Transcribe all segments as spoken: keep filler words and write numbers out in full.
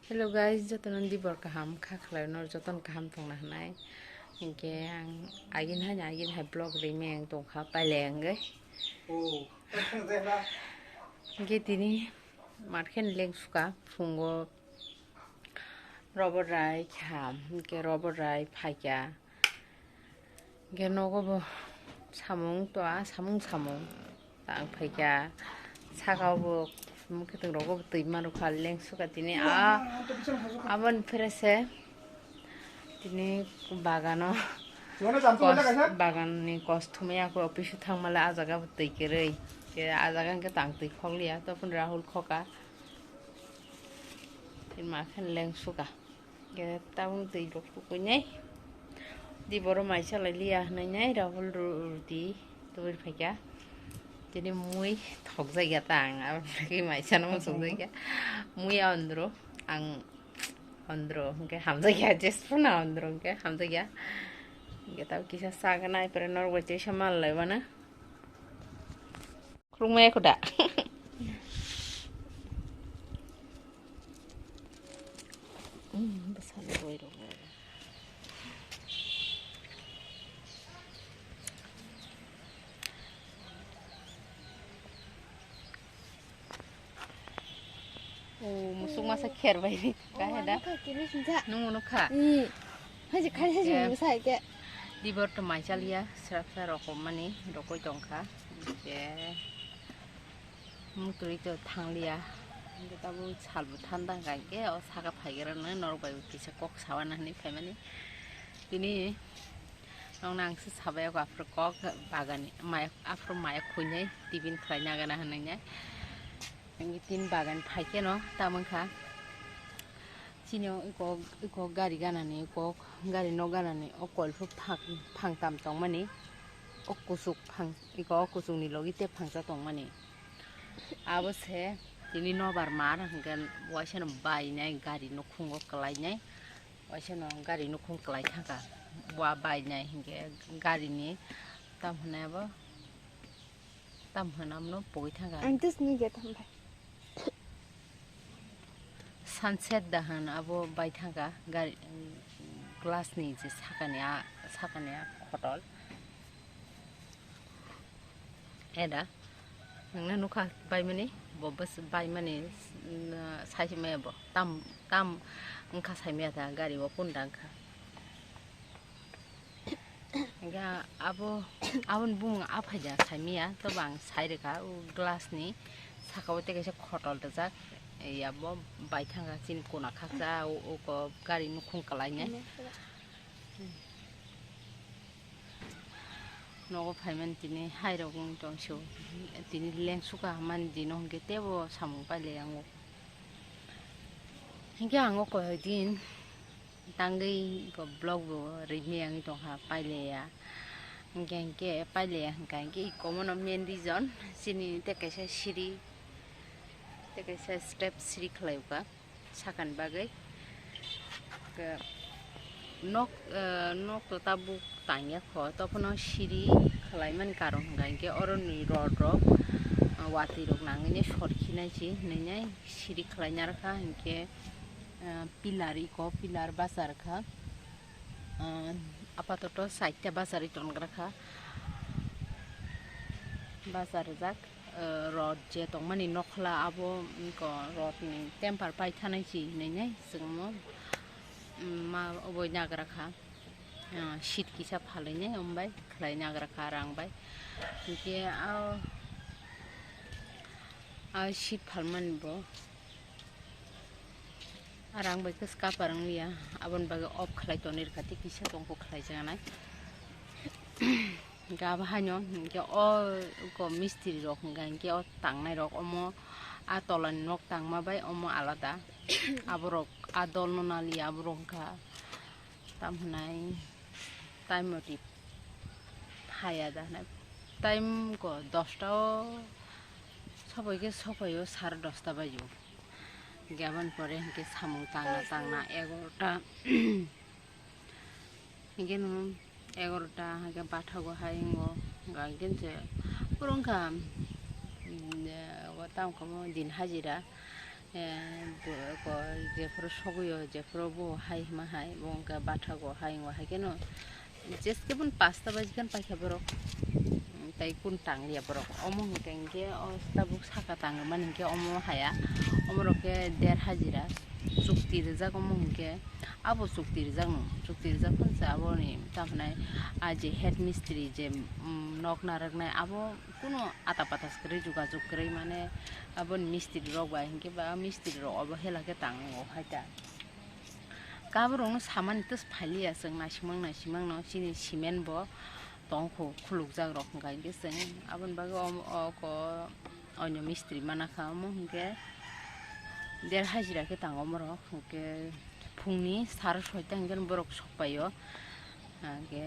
Hello guys, jotono dibor kaham kha khlai no, jotono kaham tongna hwnai. Hinkhe ang agin hai agin hai vlog rimeng tongkha pailai ang gai. Hinkhe tini market leng suka phungo robor rai kha, hinkhe robor rai phaikha. Hinkhe nogo bo samung to a samung samung tang phaikha, saka o bo mukhutung rogo bo twi ma rwkha leng suka tini a aboni phere se tini bagano kos-, bagan ni kos thumui ako office o thangmale a jaga bo twi kwrwi ke a jaga hinkhe tang twi khokliya topun Rahul khoka tini ma khe leng suka. Ke tabuk twi rok tukuinai. Di boro mai chalai liya hwnwi nai Rahul ru-, rudi tubui phaikha. Tini mui thokjakya ta ang, aboni bagwi mai chana muchungjakya. Mui andro, ang andro, hwnkhe hamjakya, jesphano andro, hwnkhe hamjakya. Hwnkhe tabuk kisa chagana, aipore norok bai teisa mal lai mano. Khulumaya kho da. Hmm, bwsano boi rok. O, musuk masa kher bai ni. Kahe da? Nung nukha? Hai je khai hai je musa ke. Dibor to mai chaliya, srap srap rok mani rokoi tongkha. Ke. Mung twi to thangliya. Hinkhe tabuk salbo thanda hwnkha hinkhe o saka phaigrano norok bai kisa kok sawana hinwi phaimani. Tini nokno ang se sabai o aphuru kok bagani mai aphuru maya khuinai tibin khlaina gana hinwi nai. Hinkhe tini bagani phaikhe no tamo wngkha. Chini o eko, eko gari ganani, eko gari nok ganani, o koil phuru phang, phang tam tongmani, o kuchuk phang, eko o kuchukni logi tei phangsa tongmani. Abo se tini nobar mar hwnkhe waisano bainai gari nukhungo kwlainai, waisano gari nukhung kwlai thangkha, wa bainai hinkhe garini tam hwnwi abo. Tam hwnamno pogwi thangkha. Ang tus ni ge tam bai. Sunset da hwn abo bai thangkha gari glass ni je sakani a sakani a khotol. Eda nangna nukha bai mani bo bus bai mani sai maya bo tam tam wngkha sai maya ta gari o punda wngkha. Hinkhe abo, aboni bumung aphaida saimanya, tobo ang sai rwkha, o glass ni saka o tei kaisa khotol rijak, yabo bai thangkha chini kona khaksa, o, o gari nukhung kwlainai. Nogo phaimani tini hai rok wng tong sio, tini lengsu kaham mani dino hinkhe teibo samung pailai ango. Hinkhe ang o koi din tangwi bo vlog bo rimwi wngwi tongkha pailaiya. Hinkhe hinkhe pailaiya hinkha hinkhe ikomono main reason chini tei kaisa siri tei kaisa step siri khlaiukha sakani bagwi. Nok, nok to tabuk tangya kho, tophano siri khlaimani karon hwnkha hinkhe oroni rod rok watwi rok nangwi sor khinai si hinwi siri khlaina rwkha hinkhe. Pillar iko pillar bachar kha, apatoto side ta bacharwi tongra kha, bachar rijak. Rod je tongmani nokhla abo iko rod ni temper paithanai si hinwi chwngno ma oboi nagra kha. Seat kisa phalwi nai ombai khlai nagra kha rang bai. Hinkhe a seat phalmani bo rang bai khe kapar wngliya, aboni bagwi off khlai tonwi rwkha tei kisa tongkho khlai jaganai. Hinkhe abo haino hinkhe o mistiri rok hinkha hinkhe o tangnai rok omo a tolani nok tangma bai omo alada. Aborok a dolno naliya aborok hinkha. Tam hwnai time moti phaiya da hwnai. Time ko dosta o sobai khe sobai o sare dosta baji o. Hinkhe aboni pore hinkhe samung tangna tangna egarota. Hinkhe no egarota hinkhe bathago hai wngo. Hinkhe je borok wngkha tam khe din hajira. Jephuru sogwi o, jephuru bo hai hima hai, bo hwnkhe bathago hai, wngkha hai kheno jeske bun pasta baji khan paikha borok, tei kun tangliya borok. Omo hwnkhe hwnkhe o tabuk saka tangmani hwnkhe omo haya, omorok khe der hajira chukti rijak, omo hwnkhe abo chukti rijak no, chukti rijak phano se aboni tamhinai a je head mistri je, um, nok narwknai abo kuno ata pata se kwrwi, jogajog kwrwi, mane aboni mistri rok bai hinkhe ba mistri rok obo hela khe tango hai ta. Kaborokno samani tes phailiya chwng naisimang naisimang no, chini cement bo tongkho khulukjak rok hwnkha hinkhe chwng aboni bagwi omo oko onyo mistri mana kha, omo hinkhe der hajira khe tango omorok hinkhe phungni sar soita hinkhe borok sokpaio. Hwnkhe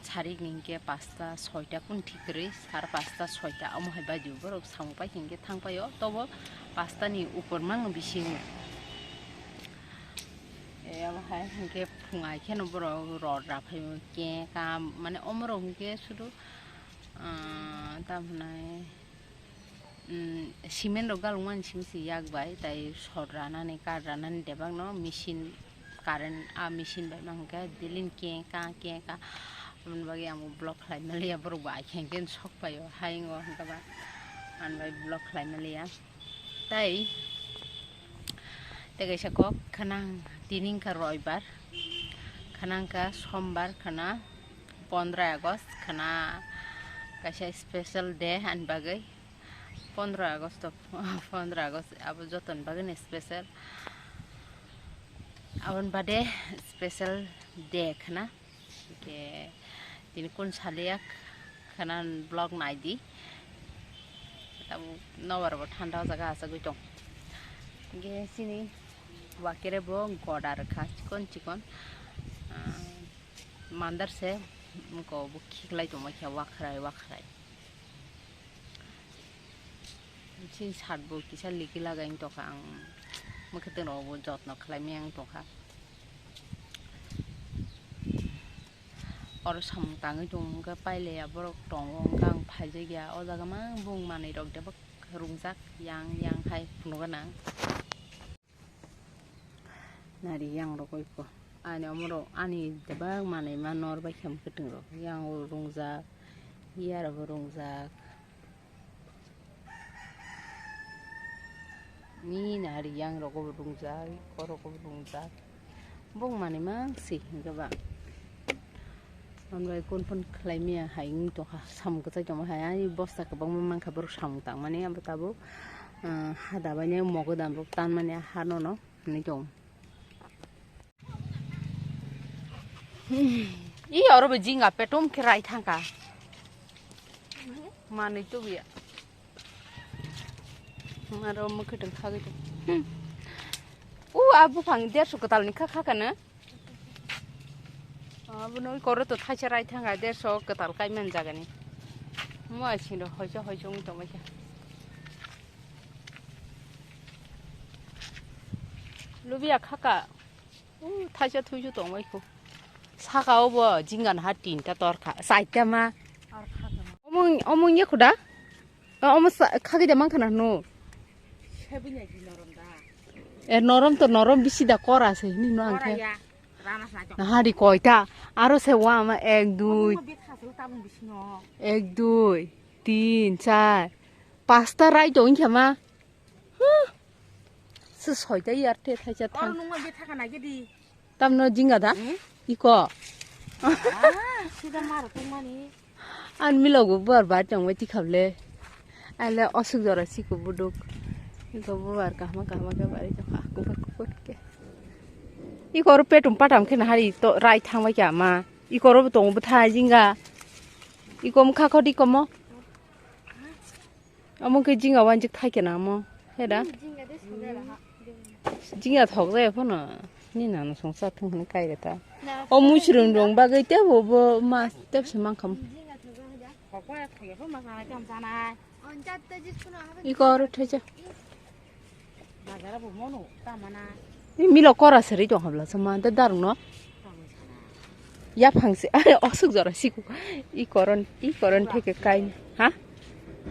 sarik ni hinkhe pasta soita kun thik kwrwi, sar pasta soita omo hai badio borok samung paikha hinkhe thang paio, tobo pasta ni upor mang bisingo. E, omo hai hinkhe phung ai kheno borok rot ra phaio, khe kam, mane omorok hinkhe sudu, ah, tamo hwnai, um, cement rok galwkmani simi se yak bai, tai sot ranani, kar ranani debak no machine, current a machine bai ma hwnkhe daily ni keng ka keng ka. Aboni bagwi ang bo vlog khlai maliya, borok bo ai khe hwnkhe sok paio, hai wngo hwnkhe ba ang bai vlog khlai maliya. Tai tei kaisa kok khwnang, tini wngkha roibar, khwnang kha sombar khwna, pondro August khwna, kaisa special day ani bagwi. Pondro August, pondro August abo jotoni bagwi special, aboni bade special day khwna. Hinkhe tini kun saliya khwna, vlog naidi. Tabuk nobar bo thanda o jaga achagwi tong. Hinkhe chini wakere bo goda rwkha chikon chikon, ah, mandar se wngkha bo khiklai tongma khe wakhrai wakhrai. Chini sat bo kisa ligi lagai wng tongkha, ang mwkhwtwng rok bo jotno khlai maya wng tongkha. Oro samung tangwi tongo, hwnkhe pailaiya borok tongo, hwnkhe ang phaijakya o jaga mang bung manwi rok debak rungjak yang yang hai phunukgana. Nari yang rok oi ko. Ani omorok ani debak manwi ma nor bai khe mwkhwtwng rok. Yang o rungjak, iya rok bo rungjak. Ni nari yang rok bo rungjak, iko rok bo rungjak. Bung manwi mang si hwnkhe ba. Ambai kun phun khlai maya hai wng tongkha, samung kwchai tongma hai, ai bosta kwbangma mankha borok samung tangmani, abo tabuk, ah, ha dabaini mogodam rok tanmani ha nono hinwi tong. I oro bo jinga petum khe rai thangkha. Manwi tubuya. Aro mwkhwtwng khagwi tong. U a buphang derso kwtalni kha kha kano. Abono koro to thaisa rai thanga derso kwtal kai man jagani. Mo asino hoicho hoicho wng tongbaikha. Lubiya khaka. U thaisa thuisu tongbaikho. Saka obo jingan ha tinta torkha, saita ma. Omong omong ye khuda. Omo khagwi da mankha na no. E norom to norom bisi da kora se ni no angkhe. Nahari koita aro se wa ma ek dui. Ek dui tin char pasta rai to wngkha ma. Se soita yar te thaisa thang. Tamno jinga da? Iko. Sida maro tongmani. An milo go buar bar tong wai tikhable. Ale osuk jora siko buduk. Iko buar kahma kahma ke bari to ha kukur kukur ke. Iko ro petum patam ke nahari to rai thang wai kya ma. Iko ro tong bu tha jinga. Iko mkha khodi komo. Omo khe jinga wanjik thai khe namo. He da? Jinga thok jaya phano. Ni nana songsa thung hwnwi kai re ta. O muisrung rong bagwi tebo bo ma tebse mankha. Iko oro thaisa. Bazar bo mono tamana. Ni milo kora seri tong habla sama da darung no. Yaphang se are osuk jora siku. I koron i koron theke kai. Ha?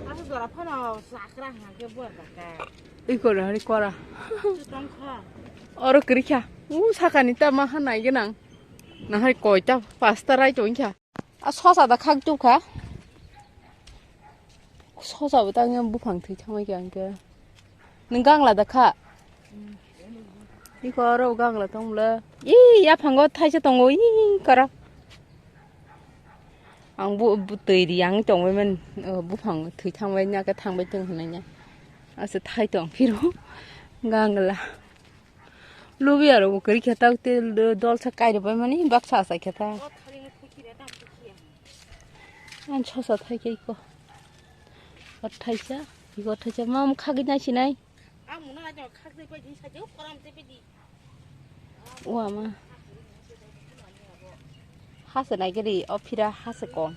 Asuk jora phano sakra hangke buar baka. I koron hari kora. Tongkha. Oro kwrwi kha. U sakani ta ma ha nai gwnang. Nahai koita pasta rai tong kha. A sosa da khak tu kha. Sosa bo ta nge buphang thwi thangwi kha hwnkhe. Nwng gangla da kha. Iko oro gangla tong bwle. Ih, yaphango thaisa tongo. Ih, kara. Ang bu, bu twi ri yang tongbai man, o, buphang thwi thangbai na khe thangbai tong hwnwi ya. Asa thai tong phiro gangla. Lubi aro bo kwrwi khe ta te do-, dol sa kai rwbai mani baksa asa khe ta. Ang sosa thai khe iko. Athaisa, iko athaisa mam khagwi nai sinai. Wama. Hasa nai gari o phira hasa kong.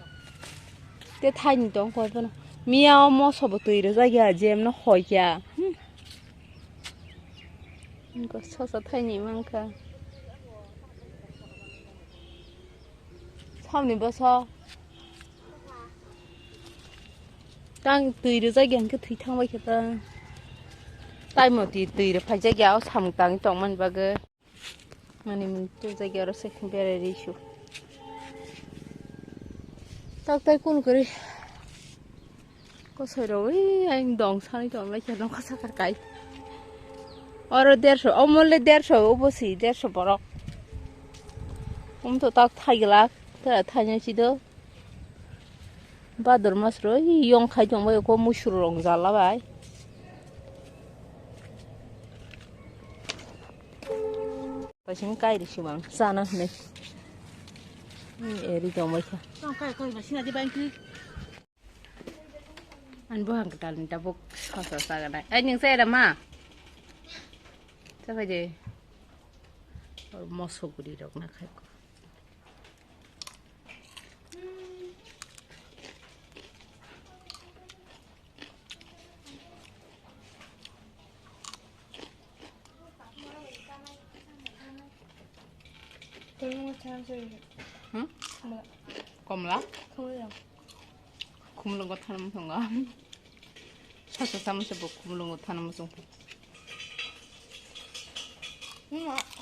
Te thaini tong koi bono. Miya o moso bo twi rwjak ya, jem no hoi ya. Hmm. Ingko sosa thaini mankha. Samni boso. Tang twi rwjak ya hwnkhe thwi thangbai khe ta. Tai moti twi rw phaijak ya o samung tangwi tongmani bagwi. Mani mung tubjak ya oro se berai risu. Tak tai kun kwrwi. Kosoi rok ui ang dong sanwi tong lai khe nokha sakar kai. Oro derso, omo le derso, obo si derso borok. Omo to tak thai glak, ta thai nai si do. Bador mas roi yong khai tong bai ko musur rong jala bai. Pasing kai ri sibang sana hne. Eri tong bai kha. Tong kai kai ba sina di bang ki. An bo hang tal ni tabuk sosa sa ga nai. Ai ning sai da ma. Sa bai de. Moso guri rok na khai ko. Hmm? Komla? Khumulungo thanam thongo. Sasa sama sabo khumulungo thanam thongo.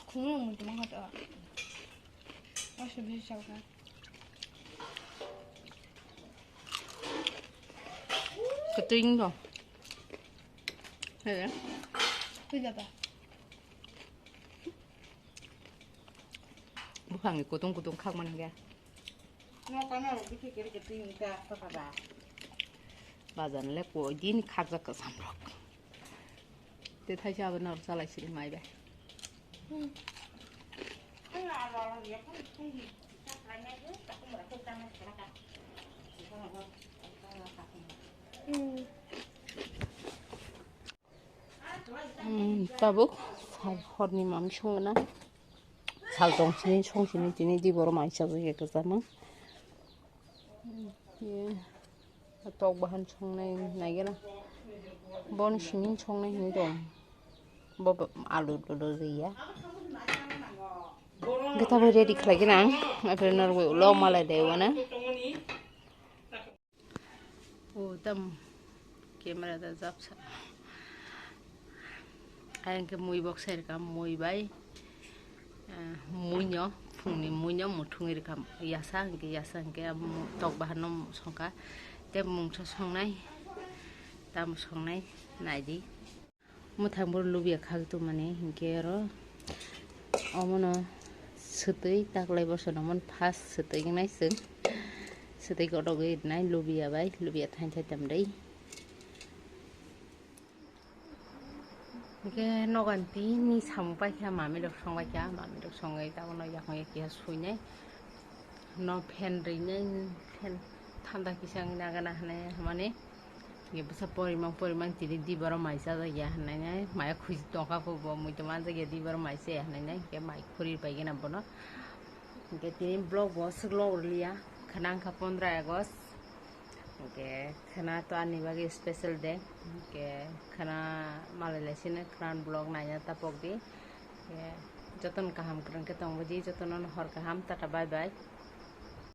Khumulungo thanam thongo. Asa bisi chao kha. Kwtwing dong. Hele. Twi jaba. Buphangni kutung kutung khakmani khe. Bazar le koi din khakjak kwcham rok. Te thaisa abo nor salai siri mai bai. Hmm, tabuk sal horni mami songna. Sal tong sini song sini tini di boro mai sa jai ka sama. Ye. Tok bahan songnai naigena. Bon sini songnai hini tong. Bo alu dulu ya. Kita bo ready khlai gena. Apa norway ulo malai dewana. O tam camera da japsa. Ayang ke mui bok sai rikam mui bai. Ah, muino, phungni muino muthungwi rikam yasa, hwnkhe yasa hwnkhe tok baharno songkha. Tei mungsa songnai, tamo songnai, naidi. Mwthang boro lubia khagwi tongmani hinkhe oro omono swtwi taklai bosono omono first swtwi wngnai chwng. Swtwi kotorgwi rwnai lubia bai, lubia thain thai tamdai. Hinkhe nogo ani tini samung paikha, mami rok songbaikha, mami rok songwi tabukno yakung ya keha suinai. No fan rinai, fan thanda kisa wngna gana hinwi hwnmani. Ye bwsa porimang porimang tini di borok mai chajak ya hinwi nai maya khuji tongkha kho bo muitu manjak ya di borok mai chaya hinwi nai hinkhe mai khuri pai gana bono. Hinkhe tini vlog bo swk log rwliya khwna wngkha pondro August. Hinkhe khwna to ani bagwi special day. Hinkhe khwna malai lai sino khwna vlog naina tapok di. Hinkhe jotono kaham kwrwng khe tongbaidi, jotono hor kaham, tata bye bye.